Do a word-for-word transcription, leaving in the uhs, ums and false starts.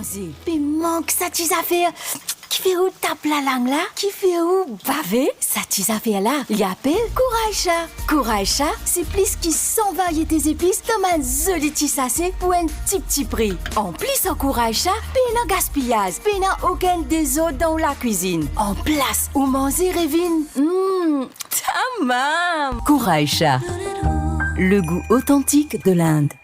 Ze, pe mank sa ti zafer ki fer ou tap lalang la, ki fer ou bave. Sa ti zafer la, li apel Kouray Sa. Kouray Sa, se plis ki san variete zepis dan bann zoli ti sase pou enn tipti pri. Anplis, ar Kouray Sa, pena gaspiyaz, pena okenn dezord dan ou lakwizinn. Anplas, ou manze revinn, mm, tamam! Kouray Sa, le goût authentique de l'Inde.